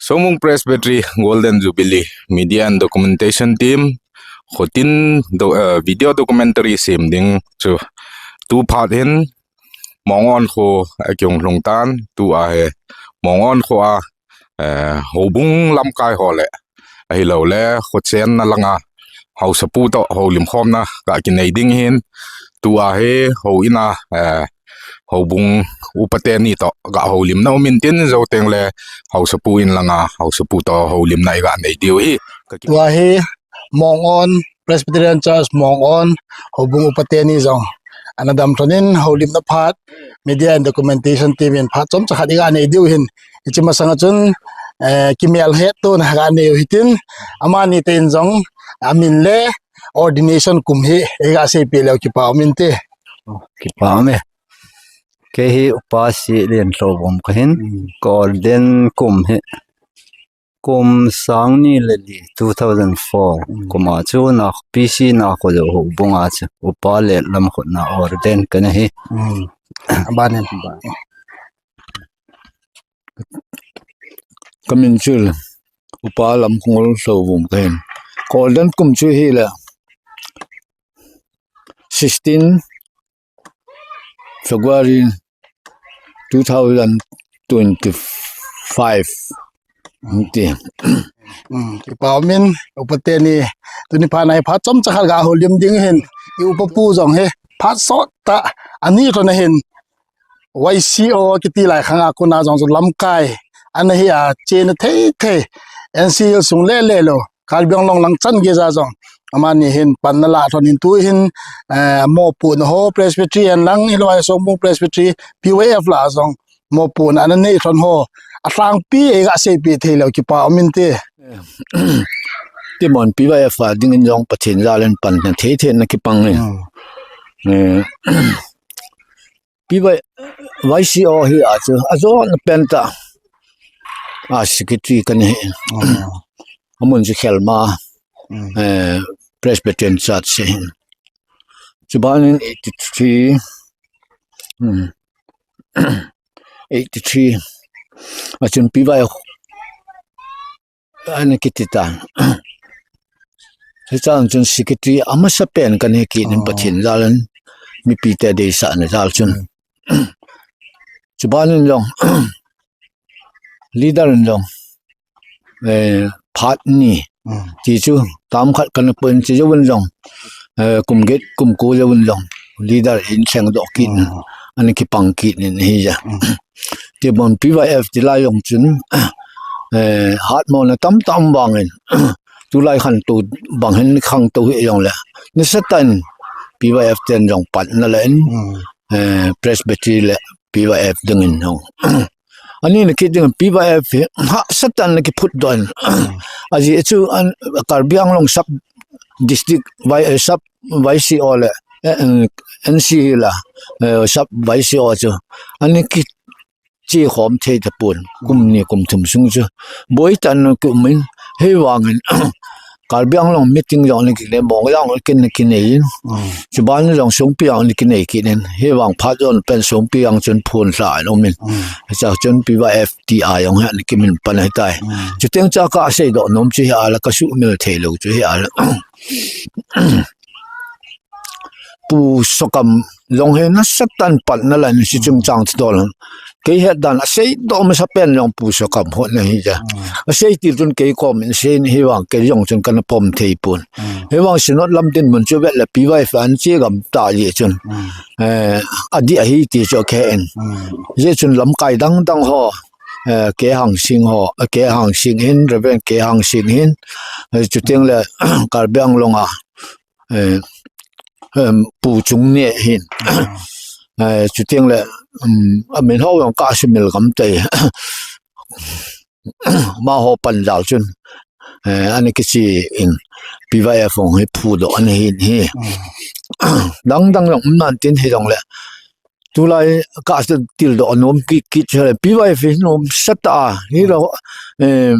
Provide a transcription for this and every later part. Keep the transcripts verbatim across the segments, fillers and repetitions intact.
Chomung Presbytery Golden Jubilee Media and Documentation Team, khutin do, eh, video documentary sem ding chu tu phat hin Mongon kho a kiung lhung tan, tu a he Mongon kho a, eh, houbung lamkai ho le, ahilou le, kho chenna langa, haosapu to houlim khomna ka kinei ding hin, tu a he hou ina, eh, houbung upa teni to ka houlimna um in tin, jou teng le haosapu in langa, haosapu to houlimna i ka nei diu hi. Ka ki- Tu a he Mongon Presbyterian Church Mongon houbung upa teni jong ana dam lhon in houlimna phat Media and Documentation Team in phat chomcha khat i ka nei diu hin, hiche masanga chun, eh, kimel hetto na ka nei u hitin, amani ten jong amin le ordination kum hi i ka seipeh leu kipa um inte. Kipa um e. Kei hi Upa Sihlen Lhouvum ka hin, Mm. Golden kum hi kum sang ni le li, two thousand four, Mm. kum a chu na P C na kho jo houbung a chu Upa le lam kho na ordain ka na hi. Mm. Abanin. Ka min chu Upa Lamkhongol Lhouvum ka hin. Ka ordain kum chu hi le sixteen February two thousand twenty-five. Ti. Mm, kipa um in, upa teni, tuni phat na hi phat chomcha khat ka houlim ding hin, i upa pu jong hi, phat sot ta, ani to na hin, Y C O kiti lai khang a kona jong chu lamkai, ana hi a, chena thei thei, N C Hills sung le le lou, Karbi Anglong lang chan gei a jong, amani hin panna la lhon in tu hin, eh, mopohna ho Presbytery in lang, hilou a Chomung Presbytery, P Y F la jong, mopohna ana nei lhon ho, alhangpi i ka seipeh thei leu kipa um inte. Ti mon P Y F a ding in jong Pathen jal in panna thei thei na kipang in. Mm. Eh, P Y, Y C O hi a chu, a jona pen ta. A secretary ka ni. Mm. Amun chu Khelma, Mm. eh, Presbyterian Church se hin. Chuban in eighty-three, mm, eighty-three, a chun P Y ana kiti tan. Hichan chun secretary amasa pen ka ni kit in Oh. Pathen jal in mipi te deisahna jal chun. Mm. Chuban in jong, leader in jong, eh, phat ni. Mm. Ti chu, tam khat ka na pon chu jou in jong, eh, kum get, kum ko jou in jong, leader in thleng doh kit in, Mm. ana kipang kit in hi ja. Mm. Ti bon P Y F ti lai jong chun, eh, hatmo na tam tam vang in, tu lai khantou bang hin khangtou hi jong le, ni satan P Y F ten jong panna la in, Mm. eh, Presbytery le P Y F ding in jong. Ani na kit ding P Y F hi, hahsatah in na kiphut doh in. Ajeh chu an, Karbi Anglong sub district, Y, eh, sub Y C O le, eh, eh, N C Hills a, eh, sub Y C O chu. Ani kiche khom thei tapon, kum ni kum thum sung chu. Boi tah in na kium in, hivang in, Karbi Anglong meeting jong ana kinei, Mongon jong ana kinei, kinei in. Mm. Chuban jong Songpi jong ana kinei kit in. Hivang phat jon pen Songpi jong chun phun lha in um in. Mm. Hicha chun P Y F ti a jong hi ana kimin pan ahi tai. Mm. Chuteng cha ka seidoh nom chu hi a la ka sumil thei lou chu hi a la. Pu Sokam jong hi nasatah in panna la in si chungchang thudol. Kei het dan a seidoh masa pen jong Pu Sokam ho na hi ja. Mm. A sei til chun kei kom in sei in hivang kei jong chun kana pom thei pon. Mm. Hivang Synod lam dinmun chu vet le P Y F ana che gam ta jeh chun. Mm. Eh, adih ahi ti chu kei in. Mm. Jeh chun lamkai dang dang ho, eh, K Hangsing ho, eh, K Hangsing hin, Reverend K Hangsing hin, eh, chuteng le Karbi Anglong a, eh, em, Pu Chungneh hin. Mm. Eh, chuteng le, um, amin ho jong ka sumil gam tai. Amaho pan jal chun, eh, ana kiche in P Y F hung hi phudoh ana hin hi. Mm. Dang dang jong um nan tin hi jong le. Tulai ka tildoh nom kit kit chu le P Y F hi nomsatah a. Hi lo, eh,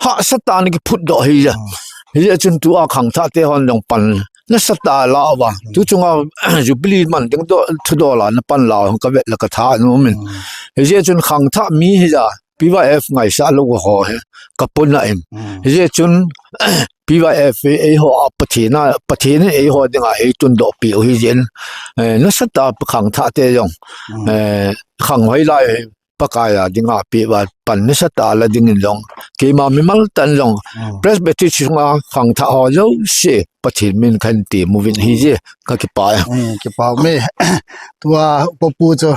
hahsatah in kiphutdoh hi ja. Mm. Hijeh chun tua khangthah te hon jong pan nasatah a la uva. Mm. Tu chunga Jubilee man ding doh, thudol a na pan la u ka vet le ka tha nom in. Mm. Hijeh chun khangthah mi hi ja. P Y F ngaisah lou ho hi ka puna in. Hijeh chun P Y F hi eiho a Pathen a, Pathen in eiho dinga ei tundoh piu hijeh in, eh, nasatah a khangthah te jong, eh, khang hoilai Pakai a dinga peh uva pan nasatah a la dingin jong, keima mimal tah in jong, Presbytery sunga khangthah ho jouse Pathen min kahin temmu vin hijeh, ka kipah e. Kipah e. Tua Upa pu chu,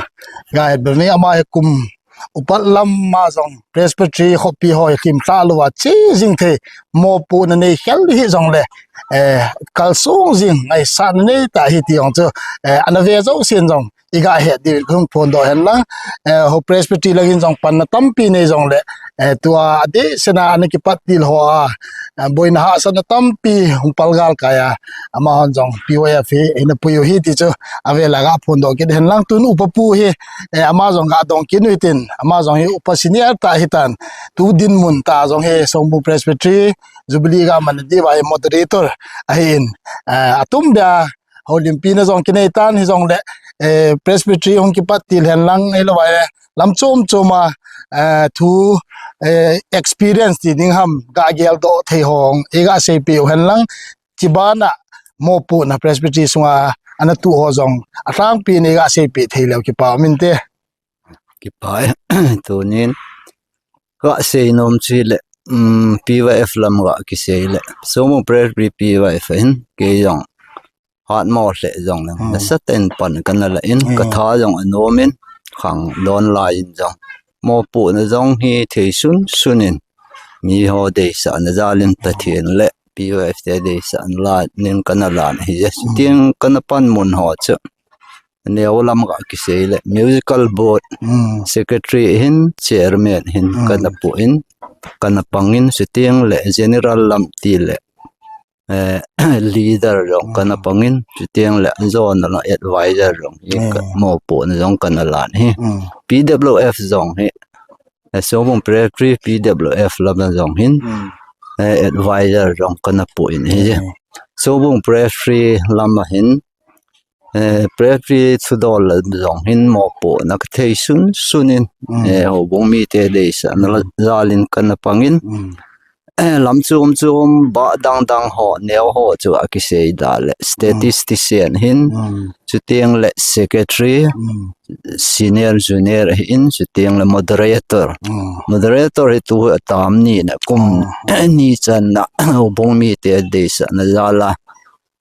ga het bel ni ama hi kum upat lam ma jong Presbytery khopi ho hi lhim lha louva che jing thei, mopohna nei khel hi jongle, eh, kalsong jing, ngaisahna nei tah hi ti jong chu, eh, ana ve jousen jong iga het diuvin kahung phondoh hen lang, eh, ho Presbytery langin jong panna tampi nei jongle, eh, tua adeh sena ana kipat til ho a, eh, boina hahsatna tampi hung palgal kai a, amahon jong P Y F hi eina pui u hi ti chu avel a ga phondoh kit hen lang, tun Upa pu hi, eh, ama jong ga dong kit u hitin, ama jong hi Upa senior tah hitan, tu dinmun tah jong hi Songbung Presbytery Jubilee ga man diuva hi moderator ahin, eh, atumbeh a houlimpina jong kinei tan hijongle, eh, Presbytery hung kipat til hen lang, ahilou vai le lam chom chom a, eh, thu, eh, experience ti ding ham, ga geldoh thei ho hung iga seipeh u hen lang, chubana mopohna Presbytery sunga ana tuh ho jong alhangpi in iga seipeh thei leu kipah um inte. Kipah e. Tunin ka seinom chu le, um, P Y F lam ga kisei le, Songbung Presbytery P Y F hin kei jong hatmo lheh jongle, nasatah in pan kana la in, ka tha jong anom in, khangdon lai in jong, mopohna jong hi thei sunsun in, miho deisahna jal in Pathen le P Y F te deisahna jal in kana lan hijeh, chuteng kana pan mun ho chu, neo lam ga kisei le, musical board secretary hin, chairman hin kana pu in, kana pang in, chuteng le general lam ti le, eh, leader jong kana pang in, chuteng le zonal advisor jong hi, ka mopohna jong kana lan hi. P W F jong hi, eh, Songbung Presbytery P W F lam jong hin, eh, advisor jong kana pu in hijeh, Songbung Presbytery lam a hin, eh, Presbytery thudol lam jong hin mopohna ka thei sunsun in, eh, houbung mite deisahna jal in kana pang in, eh, lam chom chom, bah dang dang ho, neo ho chu akisei da le, statistician hin, chuteng le secretary, senior, junior ahin, chuteng le moderator. Moderator hi tu hi atam ni na, kum ni channa houbung mite deisahna jal a,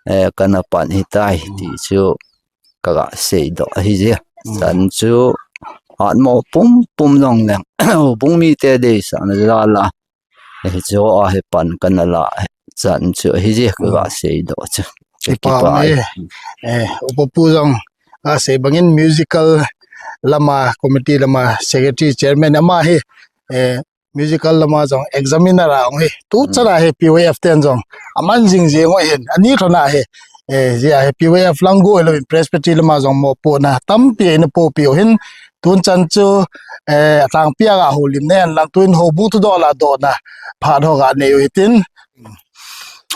eh, kana pan hitai ti chu kaga seidoh ahijeh. Chan chu hatmo pumpum jongleng, houbung mite deisahna jal a, eh, hiche a hi pan kana la chan chu ahijeh, kaga seidoh chu. Kipah e. Eh, Upa pu jong asei bangin musical lama, committee lama secretary, chairman ama hi, eh, musical lama jong examiner a hung hi, tuchan a hi P Y F ten jong aman jing jing u hin, ani lhon a hi, eh, jia hi P Y F lang go lou in Presbytery lama jong mopohna tampi eina popiu hin, tuchan chu, eh, alhangpi a ga houlimna hen lang, tun houbung thudol a dohna phat ho ga nei u hitin.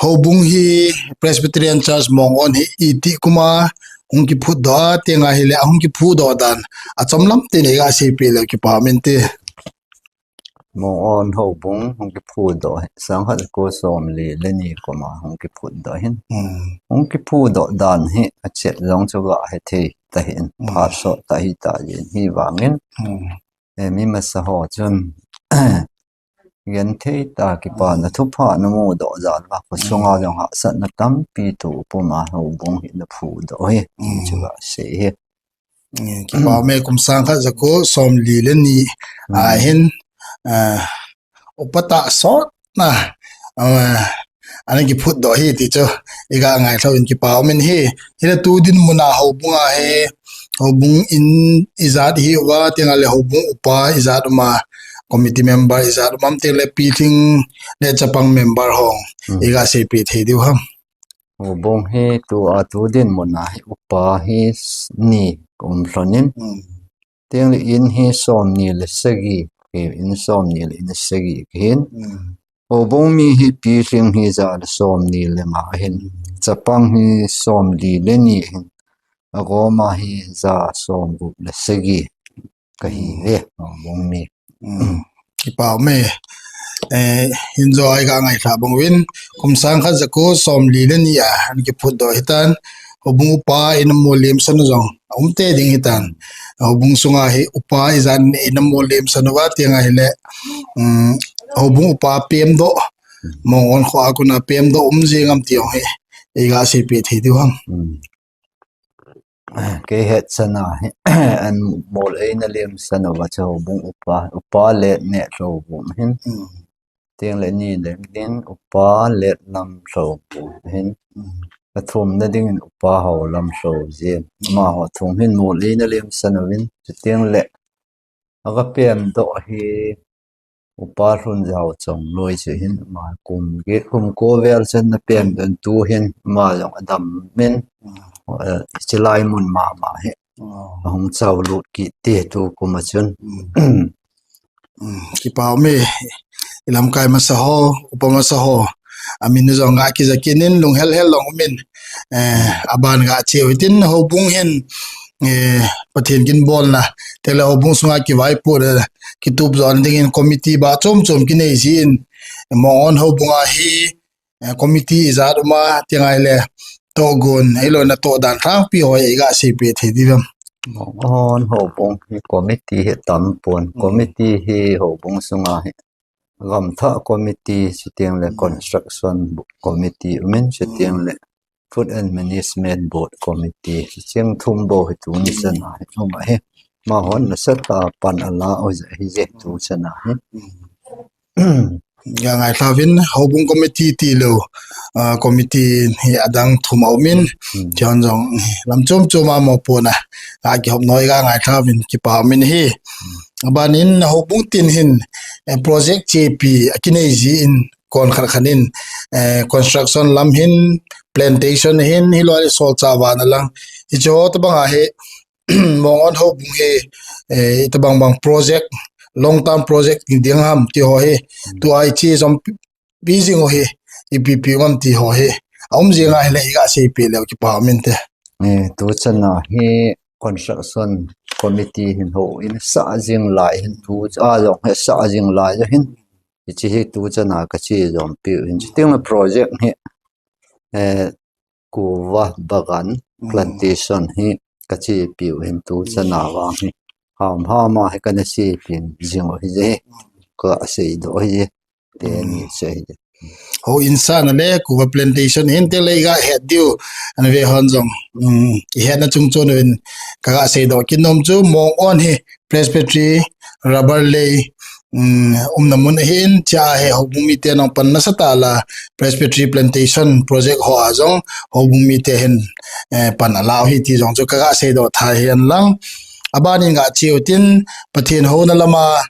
Houbung hi Presbyterian Church Mongon hi itih kum a hung kiphudoh a, tenga hile ahung kiphudoh dan achomlam tah in iga seipeh leu kipah um inte. Mongon houbung hung kiphudoh hi sangkhat jako somli le ni kum a hung kiphudoh hin. Hung kiphudoh dan hi achet jong chu ga hethei tahin, phat sot tah hita jeh in, hivangin, eh, mi masa ho chun genthei tah, kipana thupha namudoh jal uva, khosunga jong hahsatna tampi toh puma houbung hi naphudoh hi, ti chu gasei hi. Kipah e, kum sangkhat jako somli le ni ahin, ah, upa tahsotna, ah, ana kiphutdoh hi ti chu iga ngailhou in kipah um in hi. Hile tu dinmun a houbung a hi, houbung in ijat ihiuva, tenga le houbung upa ijat uma, committee member ijat um am, tengle pilhing le chapang member ho iga seipeh thei diu ham? Houbung hi tua tu dinmun a hi upa hi ni kaum lhon in, tengle in hi somni le sagi, in somni le in sagi kahin. Houbung mi hi pilhing hi ja le somni le nga ahin, chapang hi somli le ni ahin, agoma hi ja somgup le sagi kahiuve, houbung mi. Kipa ume. Eh, hin jo ai ga ngai kha bang uvin. Kum sang khat jako som li le ni a, an kiphut doh hitan. Houbung upa in a mo lim san jong. Um te ding hitan. Houbung sunga hi upa ijat in a mo lim san uva tiang ahile. Um, houbung upa pem doh. Mong on kho a kuna pem doh um jing am ti ong hi. Ei ga sei pe thei diu ham. Kei het sana hi, an mol eina lim sana va cha houbung upa, upa let ne lou bu hin. Tiang le ni le din upa let lam lou bu hin. A thum na ding in upa ho lam lou jin. Ma ho thum hin mol eina lim sana vin. Tiang le aga pem doh hi upa lhun jao chong loi chu hin ma kum ge kum ko vel chen na pem don tu hin ma jong adam min, eh, chilai mun ma ma hi. Hung chau lut ki ti tu kum a chun. Kipa ume, ilam kai masa ho, upa masa ho. Amin jong ga kijakin in lung hel hel long umin. Eh, aban ga cheu tin houbung hin, eh, Pathen kin bolna. Tele houbung sunga kivaipo le kitup jon ding in committee ba chom chom kinei jin. Mong on houbung a hi, eh, committee ijat uma tiang ahile. To gun, ei lo na to dan thang pi hoi ei ga sei pe thei di vem. Mong on houbung hi committee hi tam pon. Committee hi houbung sunga hi. Gamtha committee, chutiang le construction committee, umin chutiang le food and management board committee, chutiang thum bo hi tu ni sana hi, um ahi. Ma hon na seta pan ala o ja hi je tu sana hi. Ga ngai thavin, houbung committee ti lo, ah, committee hi adang thum a umin, chon jong lam chom chom a mo pona, a kihop noi ga ngai thavin, kipa umin hi. Abanin houbung tin hin, eh, project chepi akinei ji in kon khat khat in, eh, construction lam hin, plantation hin, hiloi le sol cha vana lang. Hicho tabang ahi, Mong on houbung hi, eh, tabang bang project, long term project ni ding ham ti ho hi. Tu ai chi jom pi jing ho hi, ipi pi ngam ti ho hi. A um jing ahile i ga sei pe leu kipa min te. Eh, tu chana hi construction committee hin ho in sa jing lai hin tu a jong he sa jing lai hin. Ichi hi tu chana ka chi jom pi hin chi ting project hi, eh, kuva bagan plantation hi ka chi pi hin tu chana vang hi. Ham ham a hi ka na chi pi jing ho hi je. Ka sei do hi je. Te ni che hi je. Ho insan le kuva plantation hin te le ga het diu. An ve hon jong. Um, i het na chung chon vin ka ga sei do kin nom chu mong on hi Presbytery, rubber lei, um, umna mun ahin, cha he houbung mite nong pan nasa ta la Presbytery Plantation Project ho a jong houbung mite hin, eh, pan ala hi ti jong chu ka ga sei do tha hen lang. Abanin ga cheu tin Pathen houna lama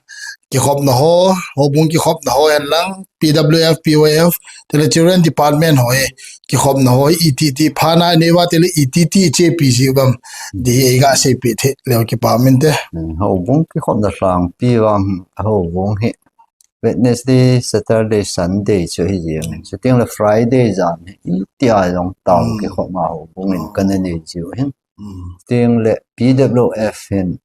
kikhopna ho, houbung kikhopna ho hen lang, P W F, P Y F, tele Children Department ho he, kikhopna ho, iti ti, phana neiva tele iti ti che pi ji bam, di ei ga sei pi the, leo kipa min te. Hmm, houbung kikhopna sang pi vang, houbung hi, Wednesday, Saturday, Sunday chu hi jeng. Chutiang le Friday jan hi, iti a jong tao kikhopna houbung in ka na nei jiu hin. Chutiang le P W F hin,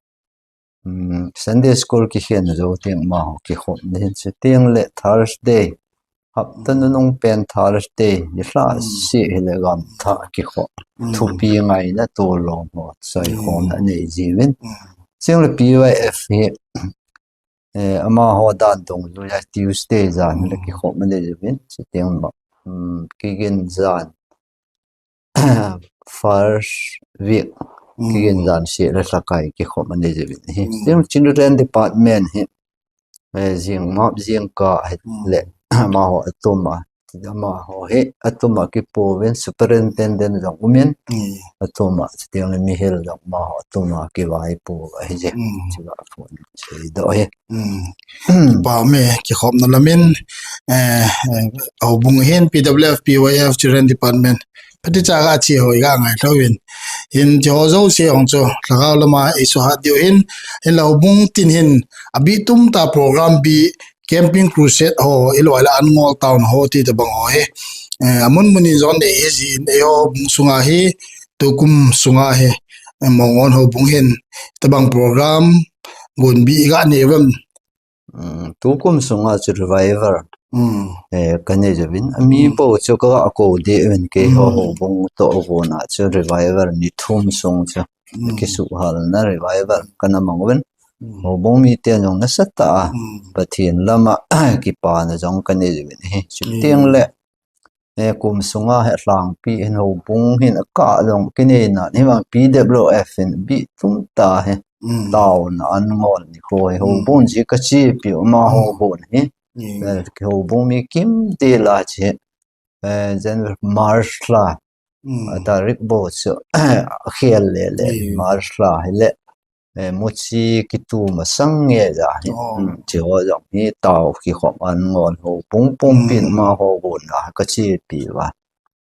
um, Sunday school kikhen jou tiang ma ho kikhop ni hin chu tiang le Thursday. Hapta nunung pen Thursday. Ni hla si hi le gam tha kikhop. Thupi ngaina tolom ho. Soi ho na nei jiuvin. Tiang le P Y F hi, eh, ama ho dan dong lu ya Tuesday jan le kikhop ma nei jiuvin. Chu tiang ma. Um, kigin jan. First week, kigin jan si le thakai kikhop ma nei jiuvin hi. Tiang Children Department hi, eh, jing map jing ka hi le, ama ho atum a, ama ho hi atum a kipo vin superintendent jong umin, atum a tiang le mihil jong ama ho atum a kivaipo ahi je. Chiva phone sei do hi. Kipa me, kikhopna lamin, eh, eh, houbung hin P W F, P Y F, Children Department. Pati cha ga chi hoi ga ngai tho vin. Hin chi ho jo se hong cho, lhagao lama ei su hat diu hin, hin la houbung tin hin, abi tum ta program bi, camping crusade ho, i loi la an ngol town ho ti ta bang ho he. Eh, amun mun in jon de he ji in, ei houbung sunga hi, tukum sunga hi, eh, mong on houbung hin, ta bang program, gun bi ga ne vam, Tukum sunga chu revival kanei uvin, ami bou chu kakou deh uvin, keiho houbung toh kona chu revival ni thum sung chu kisuhhalna revival kana mang uvin. Houbung miten jong nasatah a Pathen lama kipana jong kanei uvin ahi. Chuteng le kum sunga hi lhangpi hin houbung hin akah jong kinei nan hi vang P W F hin bih tum tah hi taona an ngol nikho hi houbung jeh kachepi u amaho hon hi houbung mi kimtila chu January, March lha a tarik bou chu akhel lele March lha hile muchi kitu masang nge ja hi. Chuho jong hi tao kikhom an ngol houbung pumpin amaho hon a kachepi uva,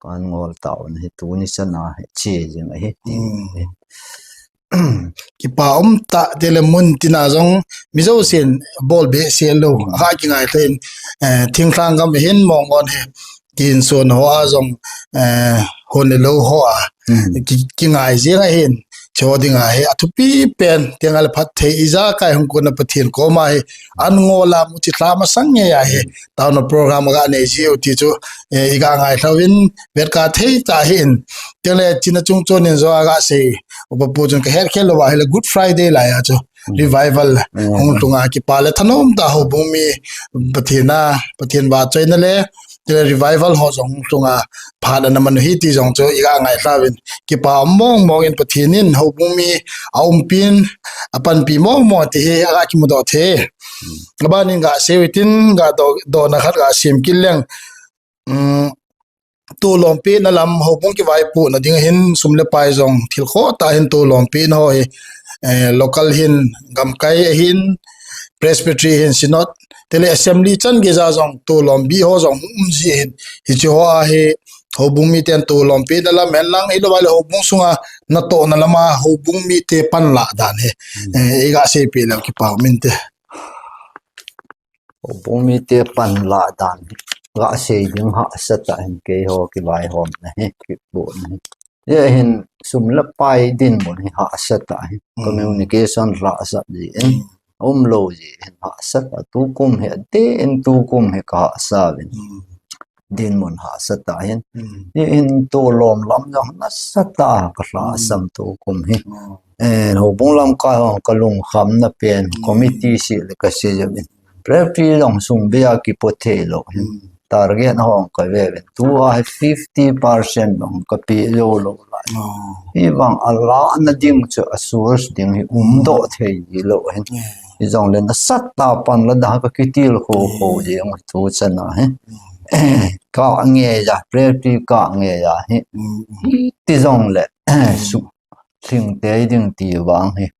kan ngol taona hi tuni chana hi che jing ahi ti. Kipa umtah tile mun tina jong mijousen bol behseh lou kha kingailha in, thinglhang gam hin Mongon hi tin son hoa jong hon le lou hoa kingai jeng ahin, chuho dinga hi athupi pen, tengle phatthei ijakai hung kona Pathen koma hi an ngol a muchi lha masang nge ahi. Taona program aganei jiu ti chu iga ngailha uvin, vetkha thei tah ahin. Tengle china chungchon in jong agasei, upa pu chun kahet khel louva hile Good Friday laiya chu revival hung lhunga kipa le thanom tah houbung mi Pathen a, Pathen vahchoina le tile revival ho jong hung lhunga phat ana man u hi ti jong chu iga ngailha uvin, kipa um mong mong in Pathen in houbung mi aumpin apanpi mong mong ti hi aga kimudoh thei. Abanin gasei u hitin, gadoh, dohna khat gasem kit leng. Tolom pehna lam houbung kivaipohna ding ahin sum le pai jong thil khoh tah hin tolom pehna ho hi local hin, gamkai ahin, Presbytery hin, Synod tile Assembly chan geija jong tolom bih ho jong um ji ahin, hiche hoa hi houbung miten tolom pehna lam henlang, ahilouvale houbung sunga natohna lama houbung mite panlah dan hi iga seipeh leu kipa um inte. Houbung mite panlah dan hi gasei ding hahsatah in, keiho kivaihomna hi, kipohna hi, hijeh hin sum le pai dinmun hi hahsatah hi, communication lhahsam jin, umlou jeh hin hahsatah, tukum hi adeh in tukum hi kahahsa uvin, dinmun hahsatah hin. Hijeh hin tolom lam jong nasatah a kalhahsam tukum hi. Houbung lamkai ho kalungkhamna pen, committee seh le kasei uvin, Presbytery jong sum beiya kipo theilou hin, target ho kaveuvin, tua hi fifty percent jong kapeh joulou lai. Hivang alahna ding chu a source ding hi umdoh thei hilou hin, hijongle nasatah a panla dan kakitilkhou khou jeng u tuchana hi. Kah ngeija, Presbytery kah ngeija hi, hiti jongle suh lhing tei ding ti vang hi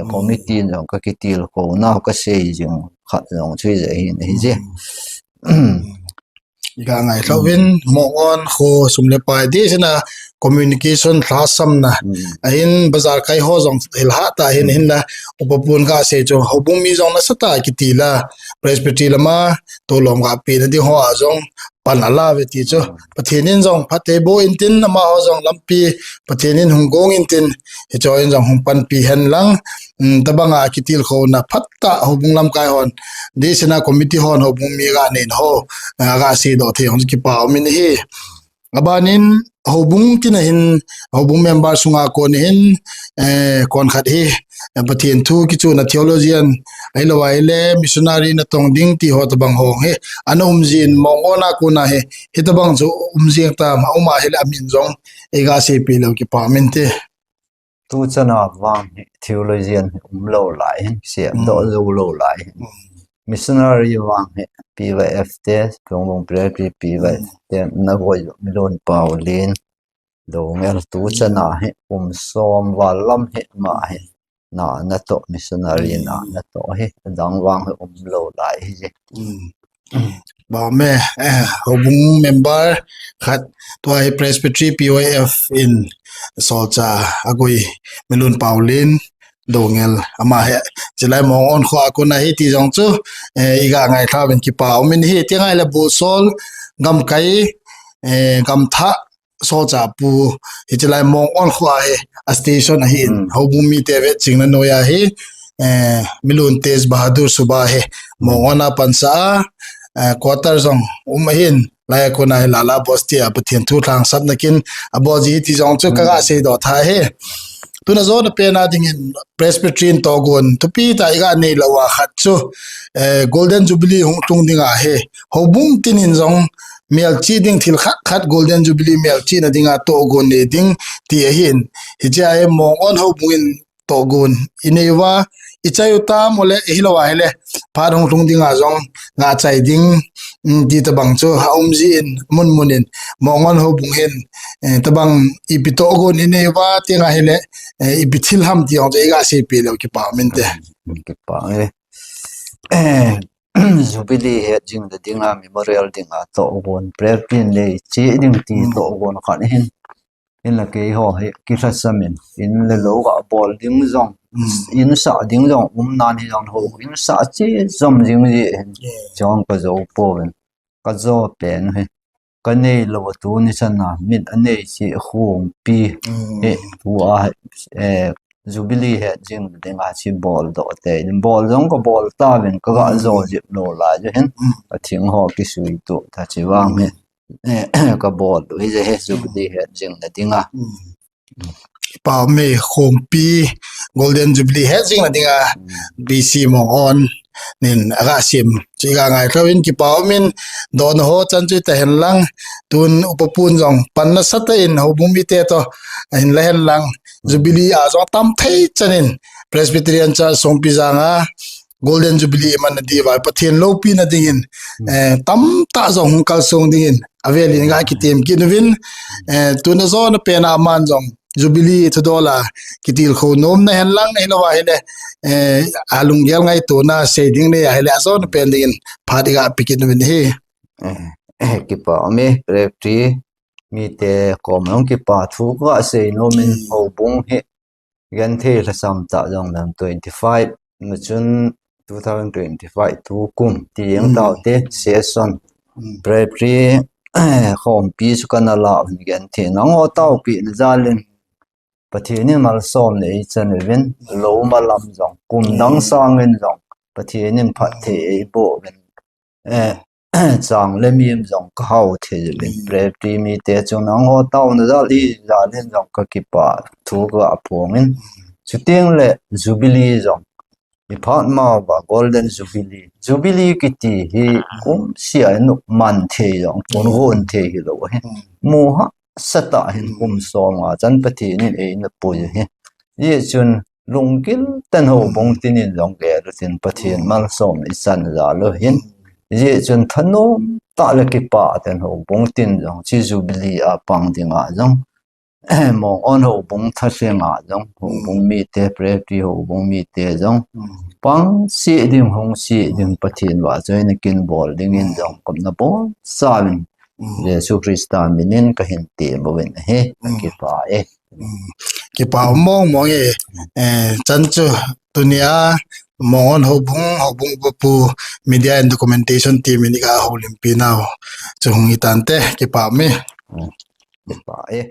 committee in jong kakitilkhou nau kasei jing khat jong chu hijeh hin ahije. Iga ngailha uvin, Mongon kho sum le pai deh sina communication lhahsamna ahin, bazar kai ho jong hilhah tah hin, hinla upa pun gasei chu houbung mi jong nasatah a kitila Presbytery lama tolom gapehna ding hoa jong pan alauve ti chu Pathen in jong phatthei boh intin, amaho jong lampi Pathen in hung gong intin, hicheho in jong hung panpi henlang, tabanga kitilkhouna phatah houbung lamkai hon, deh sina committee hon houbung mi ganeina ho agaseidoh thei hon kipa um in ahi. Abanin houbung tina hin, houbung member sunga kona hin, konkhat hi Pathen thu kichuna theologian, ahilouvale missionary natong ding ti ho tabang ho hi ana umjin, Mongon a kona hi hitobang chu umjing tam, aum ahile amin jong iga seipeh leu kipa um inte. Tuchana vang hi theologian hi umlou lai hin, semdoh joulou lai hin. Missionary vang hi P Y F te, Phungbung Presbytery P Y F te, Navoi Milun Paulin, Doungel, tuchana hi kum som val lam hi ama hi na natoh, missionary na natoh hi, adang vang hi umlou lai hije. Baume, houbung member khat, tua hi Presbytery P Y F in solchah agoi Milun Paulin, Doungel, ama hi chulai Mongon kho a kona hi ti jong chu iga ngailha uvin kipa um in ahi. Tia ngaile Bulsol gamkai, gamthah solchah pu hi chulai Mongon kho a hi a station ahin, houbung mite vetchingna noiya hi eh, Milun Tej Bahadur Subha hi Mongon a pansa a, eh, quarter jong um ahin, lai a kona hi Lala Bosti a Pathen thu lhangsapna kin abol ji ti jong chu ka ga seidoh tha hi. Tuna jona pen a dingin Presbyterian tohgon thupi tah i ga nei lou a khat chu, eh, Golden Jubilee hung tlung ding ahi. Houbung tin in jong melchih ding thil khat khat Golden Jubilee melchihna dinga tohgon nei ding ti ahin. Hiche a hi Mongon houbung in tohgon i nei uva, i chai u tam u le, i hilou a hile, phat hung tlung dinga jong, nga chai ding, mm, ti tabang chu, a um ji in, mun mun in, Mongon houbung hin, eh, tabang ipi tohgon i nei uva, ti nga hile, eh, ipi thil ham ti jong chu, i ga seipeh leu kipa um inte. Kipa e. Eh, Jubilee het jing le dinga, memorial dinga, tohgon, prayer tin le, che ding ti tohgon khat hin. In la keiho hi kilhasam in, in le lou ga bol ding jong, in sah ding jong, um nan hi jong ho, in sah che jom jing ji hin, jong ka jou pouvin. Ka jou pen hi, ka nei lou a tuni chan a, min a nei chi khompi hi, tua, eh, Jubilee het jing dinga chi bol doh te, bol jong ka bol tauvin, ka ga jou jip lou lai jeh hin, ka thing ho kisui tu ta chi vang hi. Eh, ka bol u hi je hi Jubilee het jing na dinga. Kipa um e, khompi Golden Jubilee het jing na dinga. B C Mongon nin a ga sim. Chi ga ngai thou in kipa um in don ho chan chu ta hen lang. Tun upa pun jong pan nasatah in houbung mite to. Ahin la hen lang. Jubilee a jong tam thei chan in Presbyterian Church Songpijang a Golden Jubilee man na diuva, Pathen loupina dingin, eh, tamtah jong hung kalsong dingin, avel in ga kitem kit uvin, eh, tuna jona pen a man jong, Jubilee thudol a, kitilkhou nom na hen lang, hilou a hile, eh, a lunggel ngaitona sei ding nei a hile, a jona pen dingin, phat i ga pe kit uvin hi. Eh, eh, kipa um e, Presbytery, mite kom jong kipa thu ka sei nom in houbung hi, genthei lhasam tah jong lem twenty-five, ma chun two thousand twenty-five tukum ti jeng tau te session. Presbytery khompi chu kana la un genthei nang ho taopi na jal in Pathen in malsom nei chan uvin lou ma lam jong kum dang sang in jong Pathen in phatthei eiboh uvin. Eh, chang le mim jong ka hao thei uvin. Presbytery mite chun nang ho taona jal hi jal in jong ka kipa thu ka phong in. Chuteng le Jubilee jong i phat ma uva Golden Jubilee. Jubilee kiti hi kum sia in man thei jong, kun gon thei hilou hi. Mu hahsa tah hin kum som nga chan Pathen in eina pui hi. Hijeh chun lunggil tah in houbung tin in jong gel utin Pathen malsom i chan jal u hin. Hijeh chun thanom tah le kipa tah in houbung tin jong chi Jubilee a pang dinga jong Mongon houbung thalheng a jong, houbung mite, Presbytery houbung mite jong pang sih ding, hung sih ding, Pathen vahchoina kin bol dingin jong kona bol sa uvin Jesu Christa min in ka hin tem uvin ahi. Kipa e. Kipa um mong mong e. Eh, chan chu tunia Mongon houbung, houbung upa pu, media and documentation team in i ga houlimpi nau chu hung hi tante, kipa um e. Kipa e.